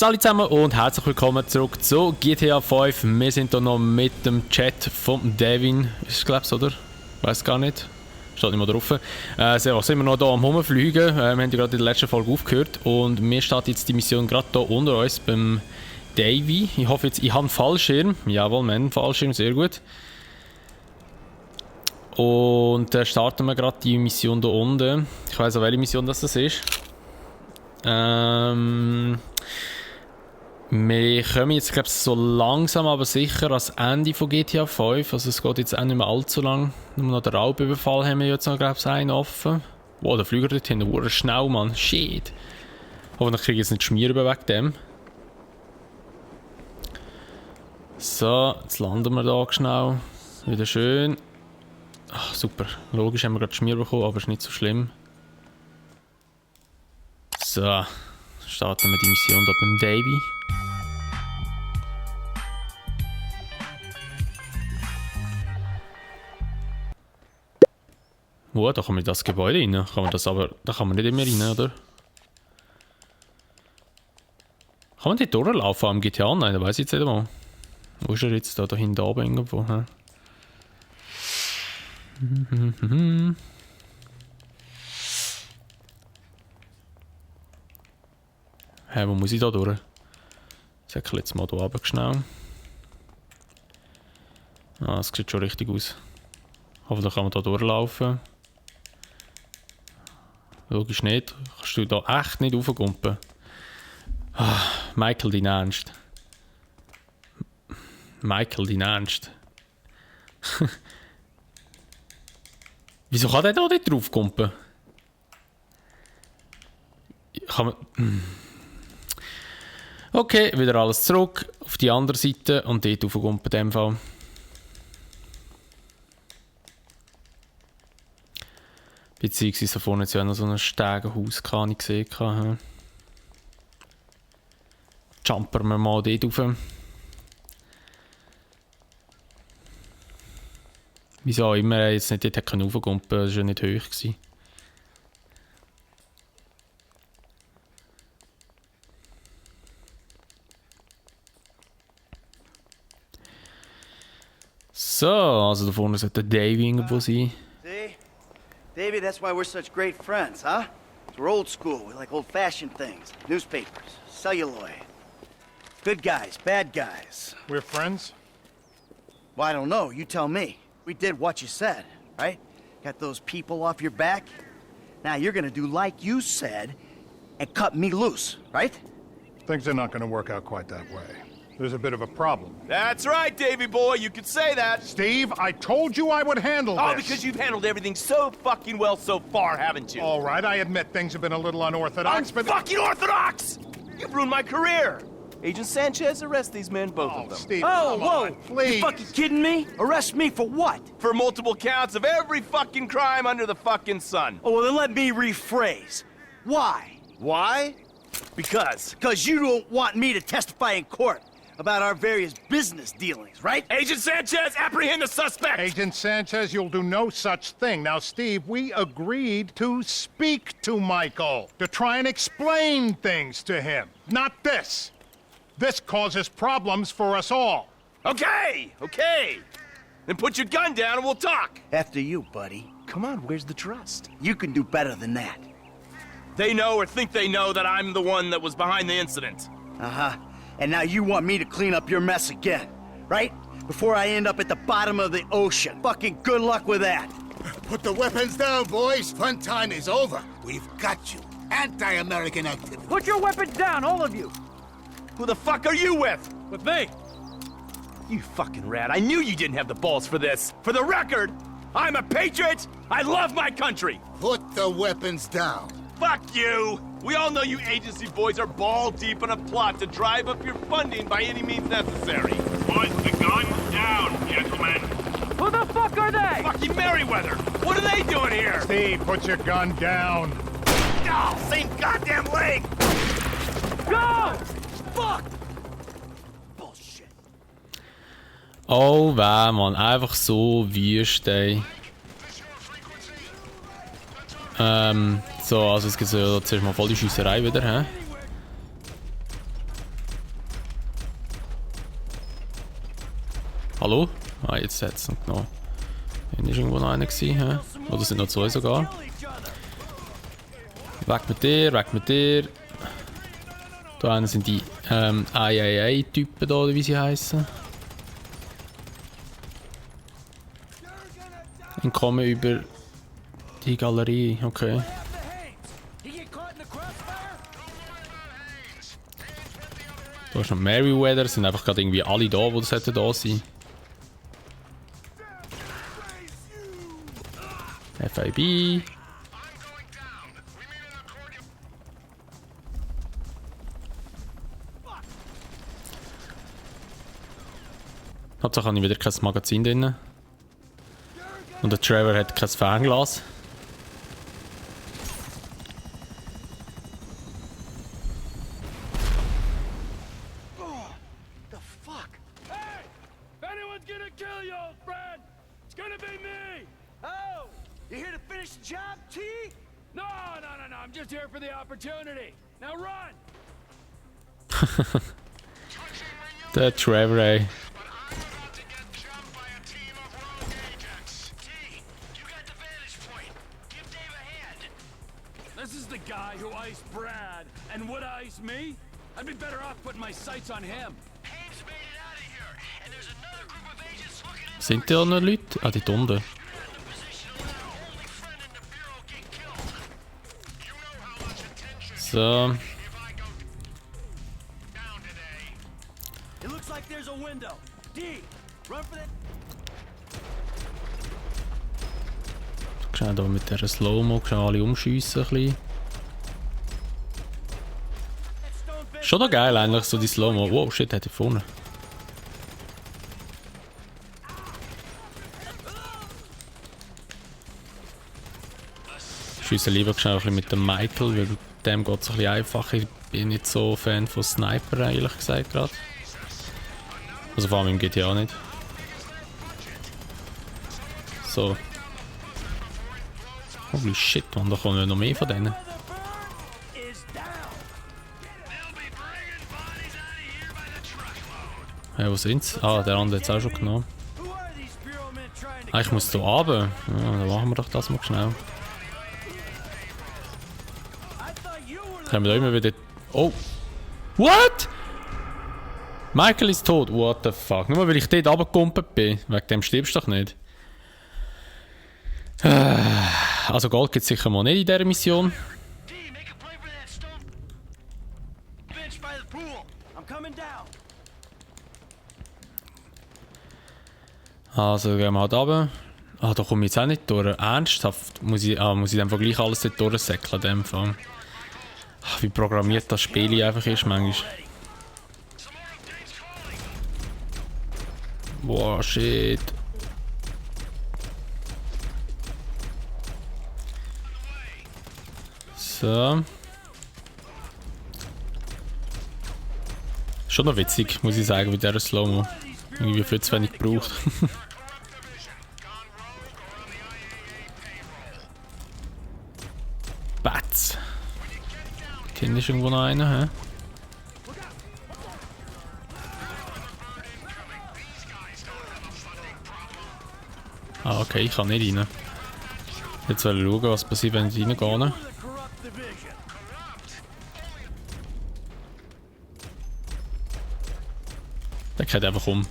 Salut zusammen und herzlich willkommen zurück zu GTA 5. Wir sind hier noch mit dem Chat von Devin. Ist es, glaube ich, oder? Weiß gar nicht. Steht nicht mehr drauf. Sind wir noch hier am Rumfliegen. Wir haben ja gerade in der letzten Folge aufgehört. Und mir steht jetzt die Mission gerade hier unter uns beim Davy. Ich hoffe jetzt, ich habe einen Fallschirm. Jawohl, wir haben einen Fallschirm, sehr gut. Und dann starten wir gerade die Mission hier unten. Ich weiss auch, welche Mission das ist. Wir kommen jetzt, glaube ich, so langsam aber sicher ans Ende von GTA 5. Also es geht jetzt auch nicht mehr allzu lang. Nur noch den Raubüberfall haben wir jetzt noch, glaube ich, einen offen. Wow, der Flüger dort hinten, der schnell, Mann. Shit. Hoffentlich kriege ich jetzt nicht Schmier wegen dem. So, jetzt landen wir da schnell. Wieder schön. Ach, super. Logisch haben wir gerade Schmier bekommen, aber ist nicht so schlimm. So. Starten wir die Mission hier beim Davy. Oh, da kann man in das Gebäude rein. Kann man das aber, da kann man nicht immer rein, oder? Kann man dort durchlaufen am GTA Online? Da weiss ich jetzt nicht mal. Wo ist er jetzt? Da hinten oben irgendwo. Hä? Hä, wo muss ich da durch? Ich säckle jetzt mal hier runter schnell. Ah, das sieht schon richtig aus. Hoffentlich kann man da durchlaufen. Logisch nicht. Kannst du da echt nicht raufkumpen? Ah, Michael, dein Ernst. Michael, dein Ernst. Wieso kann der da nicht draufkumpen? Kann man... Okay, wieder alles zurück auf die andere Seite und dort raufkumpen in dem Fall. Beziehungsweise da vorne jetzt ja noch so ein Stegenhaus, kann ich gesehen. Jumpern wir mal dort rauf. Wieso auch immer er jetzt nicht dort raufkumpen konnte, das war ja nicht hoch gewesen. So, also da vorne sollte Davy irgendwo sein. See? Davey, that's why we're such great friends, huh? We're old school. We like old-fashioned things. Newspapers, celluloid. Good guys, bad guys. We're friends? Well, I don't know. You tell me. We did what you said, right? Got those people off your back. Now you're gonna do like you said and cut me loose, right? Things are not gonna work out quite that way. There's a bit of a problem. That's right, Davy boy, you could say that. Steve, I told you I would handle this. Oh, because you've handled everything so fucking well so far, haven't you? All right, I admit things have been a little unorthodox, but... Fucking orthodox! You've ruined my career! Agent Sanchez, arrest these men, both of them. Steve, Oh, come whoa! on, please. You fucking kidding me? Arrest me for what? For multiple counts of every fucking crime under the fucking sun. Oh, well, then let me rephrase. Why? Why? Because. Because you don't want me to testify in court about our various business dealings, right? Agent Sanchez, apprehend the suspect! Agent Sanchez, you'll do no such thing. Now, Steve, we agreed to speak to Michael, to try and explain things to him. Not this. This causes problems for us all. Okay, okay. Then put your gun down and we'll talk. After you, buddy. Come on, where's the trust? You can do better than that. They know or think they know that I'm the one that was behind the incident. Uh-huh. And now you want me to clean up your mess again, right? Before I end up at the bottom of the ocean. Fucking good luck with that. Put the weapons down, boys. Fun time is over. We've got you. Anti-American activity. Put your weapons down, all of you. Who the fuck are you with? With me. You fucking rat. I knew you didn't have the balls for this. For the record, I'm a patriot. I love my country. Put the weapons down. Fuck you. We all know you agency boys are ball deep in a plot to drive up your funding by any means necessary. Put the gun down, gentlemen. Who the fuck are they? Fucking Merryweather. What are they doing here? Steve, put your gun down. Oh, same goddamn leg. Go! Fuck! Bullshit. Oh, weh, Mann. Einfach so wüst, ey. So, also es gibt ja zuerst mal voll die Schiesserei wieder, hä? Hallo? Ah, jetzt hat es noch genommen. Hier war irgendwo noch einer gewesen, hä? Oder sind noch zwei sogar? Weg mit dir, weg mit dir. Da einen sind die IAA-Typen da, oder wie sie heißen. Ich komme über die Galerie, okay. Da ist noch Merryweather, sind einfach gerade irgendwie alle da, die sollten da sein. FIB. Hauptsache habe ich wieder kein Magazin drin. Und der Trevor hat kein Fernglas. The fuck? Hey! If anyone's gonna kill you, old friend, it's gonna be me! Oh! You here to finish the job, T? No, I'm just here for the opportunity. Now run! Der Trevor, ey. This is the guy who iced Brad and would ice me? I'd be better off putting my sights on him. Sind da noch Leute? Ah, die unten. So. It looks like there's a window. D, run for that. Schnell da mit dieser Slow-Mo, schnell alle umschiessen ein bisschen. Schon noch geil eigentlich, so die Slow-Mo. Wow, shit, hat er vorne. Schiessen lieber schnell ein bisschen mit dem Michael, weil dem geht es ein bisschen einfacher. Ich bin nicht so Fan von Sniper, ehrlich gesagt gerade. Also vor allem im GTA nicht. So. Holy shit, man, da kommen ja noch mehr von denen. Hey, wo sind's? Ah, der andere hat es auch schon genommen. Ah, ich muss da runter. Ja, dann machen wir doch das mal schnell. Können wir da immer wieder... Oh! What? Michael ist tot. What the fuck? Nur weil ich dort runtergekumpelt bin. Wegen dem stirbst du doch nicht. Also Gold gibt es sicher mal nicht in dieser Mission. Also gehen wir halt runter. Ah, da komme ich jetzt auch nicht durch. Ernsthaft? Muss ich einfach gleich alles dort durchsäckeln in dem Fall. Ach, wie programmiert das Spiel einfach ist manchmal. Boah, shit. So. Schon noch witzig, muss ich sagen, mit dieser Slow-Mo. Irgendwie viel zu wenig gebraucht. Bats. Hier ist irgendwo noch einer, hä? Ah, okay, ich kann nicht rein. Jetzt soll ich schauen, was passiert, wenn ich reingehe. Der geht einfach um.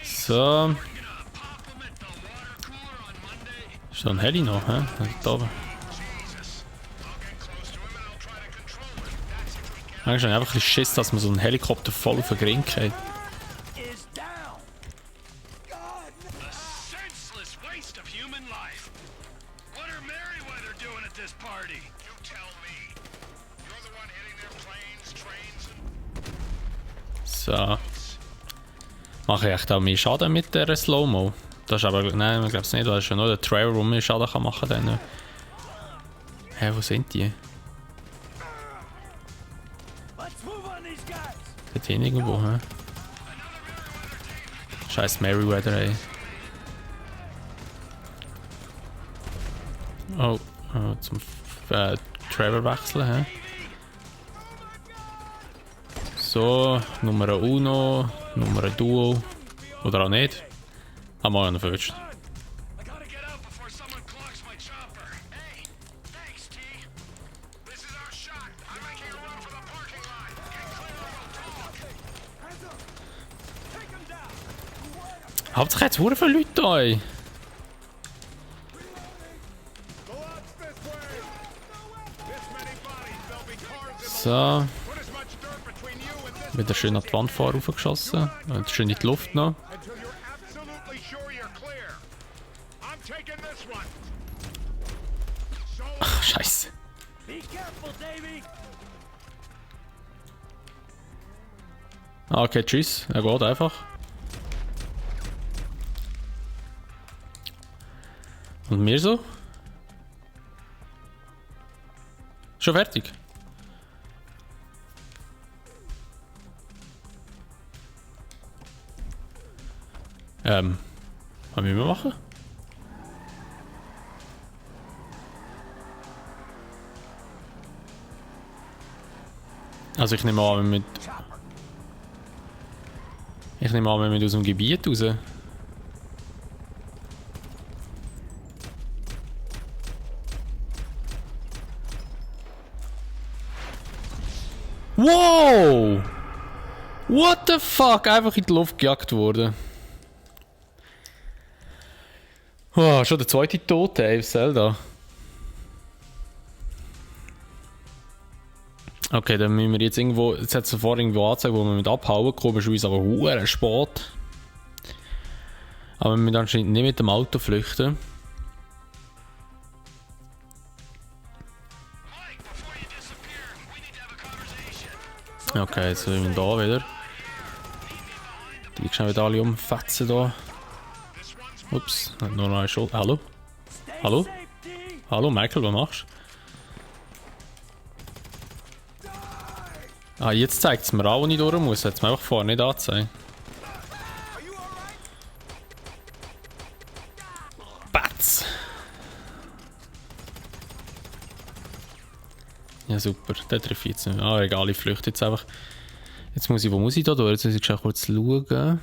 So. Ist da ein Heli noch, hä? Da oben. Eigentlich habe ich einfach ein bisschen Schiss, dass man so einen Helikopter voll auf den Ring geht. So. Mache ich echt auch mehr Schaden mit der Slow-Mo? Das ist aber... Nein, ich glaube es nicht. Das ist ja nur der Trevor, der mehr Schaden kann machen kann. Hä, wo sind die? Dort hin irgendwo, hä? Scheiß Merryweather, ey. Oh, zum Trevor wechseln, hä? So, Nummer Uno, Nummer Duo. Oder auch nicht. Haben wir ja noch verwünscht. Hauptsache jetzt hure viele Leute da, ey. So. Wieder schön an die Wand vorher raufgeschossen. Und schön in die Luft noch. Ach, Scheiße. Okay, tschüss. Er geht einfach. Und wir so? Schon fertig? Was müssen wir machen? Also ich nehme an, wir müssen aus dem Gebiet raus. Wow! What the fuck? Einfach in die Luft gejagt worden. Oh, schon der zweite Tote, ey, Zelda. Okay, dann müssen wir jetzt irgendwo. Jetzt hat es vorher irgendwo angezeigt, wo wir mit abhauen kommen, ist uns aber hure spät. Aber wir müssen anscheinend nicht mit dem Auto flüchten. Okay, jetzt sind wir da wieder. Die schnell wieder alle umfetzen da. Ups, nur noch eine Schuld. Hallo? Hallo? Hallo, Michael, was machst du? Ah, jetzt zeigt es mir auch, wo ich durch muss. Hat es mir einfach vorher nicht angezeigt. Batz! Ja, super. Der treffe ich jetzt nicht. Ah, egal, ich flüchte jetzt einfach. Jetzt muss ich, wo muss ich da durch? Jetzt muss ich schon kurz schauen.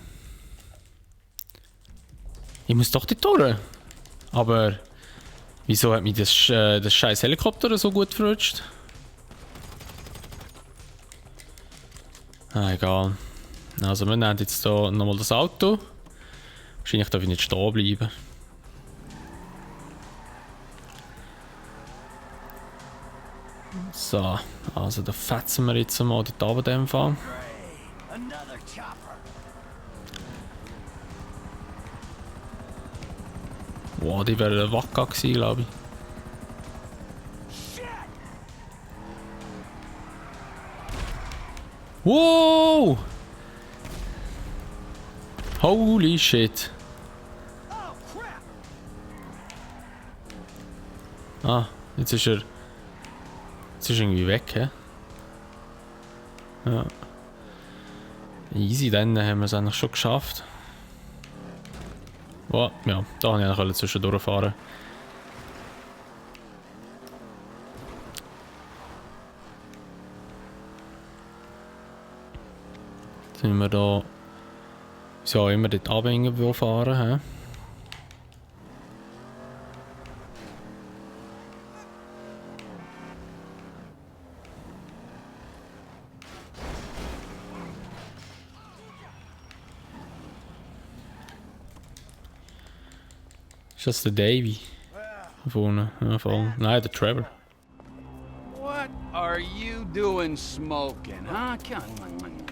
Ich muss doch dort durch. Aber wieso hat mich das scheiß Helikopter so gut verrutscht? Ah, egal. Also wir nehmen jetzt hier nochmal das Auto. Wahrscheinlich darf ich nicht stehen bleiben. So, also da fetzen wir jetzt mal dort runter in dem Fall. Wow, die wäre eine Wacka gewesen, glaube ich. Wow! Holy shit! Ah, jetzt ist er. Jetzt ist er irgendwie weg, hä? Ja. Easy, dann haben wir es eigentlich schon geschafft. Oh, ja, da kann ich eigentlich zwischendurch fahren. Jetzt müssen wir da. Ja, immer dort runter fahren, hä? Ist das der Davy? Vorne, ja, voll. Nein, der Trevor. What are you doing smoking, huh?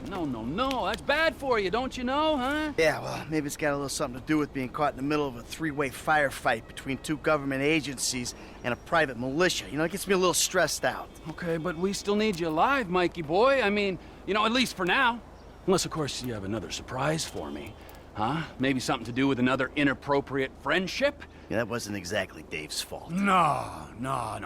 No, that's bad for you, don't you know, huh? Yeah, well, maybe it's got a little something to do with being caught in the middle of a three-way firefight between two government agencies and a private militia. You know, it gets me a little stressed out. Okay, but we still need you alive, Mikey boy. I mean, you know, at least for now. Unless, of course, you have another surprise for me. Huh? Maybe something to do with another inappropriate friendship? Yeah, that wasn't exactly Dave's fault. No.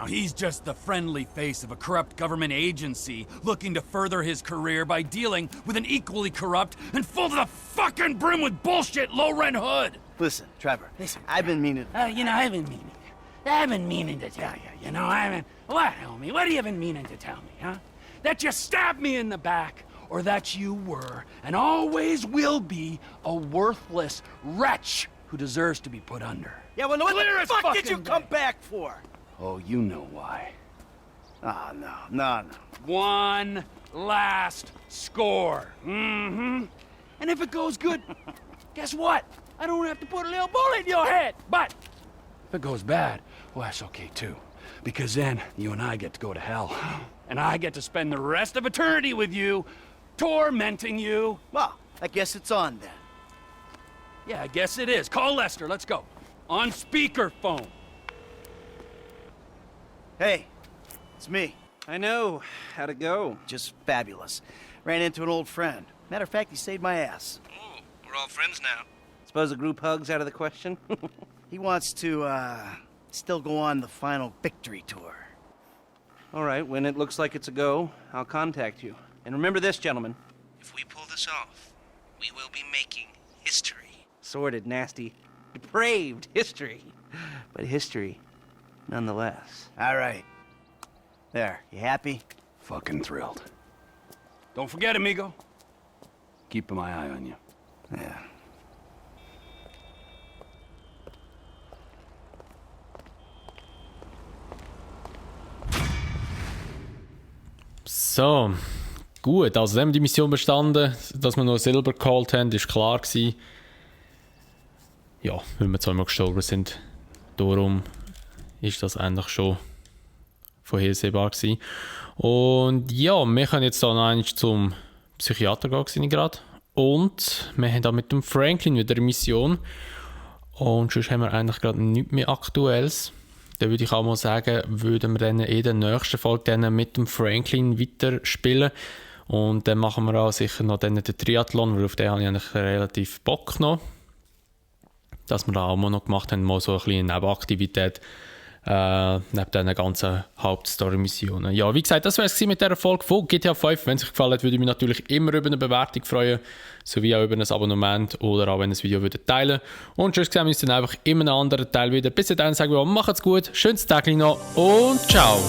He's just the friendly face of a corrupt government agency looking to further his career by dealing with an equally corrupt and full to the fucking brim with bullshit low-rent hood. Listen, Trevor, I've been meaning... I've been meaning. I've been meaning to tell you, you know, what, homie? What have you been meaning to tell me, huh? That you stabbed me in the back, or that you were, and always will be, a worthless wretch who deserves to be put under. Yeah, well, what Clear the as fuck did fucking you come day. back for? Oh, you know why. Oh, no. One last score. Mm-hmm. And if it goes good, guess what? I don't have to put a little bullet in your head. But if it goes bad, well, that's okay too. Because then you and I get to go to hell. And I get to spend the rest of eternity with you, tormenting you. Well, I guess it's on then. Yeah, I guess it is. Call Lester. Let's go. On speakerphone. Hey, it's me. I know. How'd it go? Just fabulous. Ran into an old friend. Matter of fact, he saved my ass. Oh, we're all friends now. Suppose a group hug's out of the question? He wants to, still go on the final victory tour. All right, when it looks like it's a go, I'll contact you. And remember this, gentlemen. If we pull this off, we will be making history. Sordid, nasty, depraved history. But history, nonetheless. All right. There, you happy? Fucking thrilled. Don't forget, amigo. Keeping my eye on you. Yeah. So, gut, also haben wir die Mission bestanden, dass wir noch Silber geholt haben, ist klar gewesen. Ja, weil wir zweimal gestorben sind. Darum ist das eigentlich schon vorhersehbar gewesen. Und ja, wir können jetzt da noch einmal zum Psychiater gehen gerade. Und wir haben da mit dem Franklin wieder eine Mission. Und sonst haben wir eigentlich gerade nichts mehr Aktuelles. Dann würde ich auch mal sagen, würden wir dann in der nächsten Folge dann mit dem Franklin weiterspielen. Und dann machen wir auch sicher noch dann den Triathlon, weil auf den habe ich eigentlich relativ Bock noch. Dass wir da auch mal noch gemacht haben, mal so eine kleine Nebenaktivität neben diesen ganzen Hauptstory-Missionen. Ja, wie gesagt, das wäre es mit dieser Folge von GTA 5. Wenn es euch gefallen hat, würde ich mich natürlich immer über eine Bewertung freuen, sowie auch über ein Abonnement oder auch wenn ihr das Video teilen würdet. Und tschüss, sehen wir uns dann einfach in einem anderen Teil wieder. Bis dahin sagen wir, macht's gut, schönes Tag noch und ciao!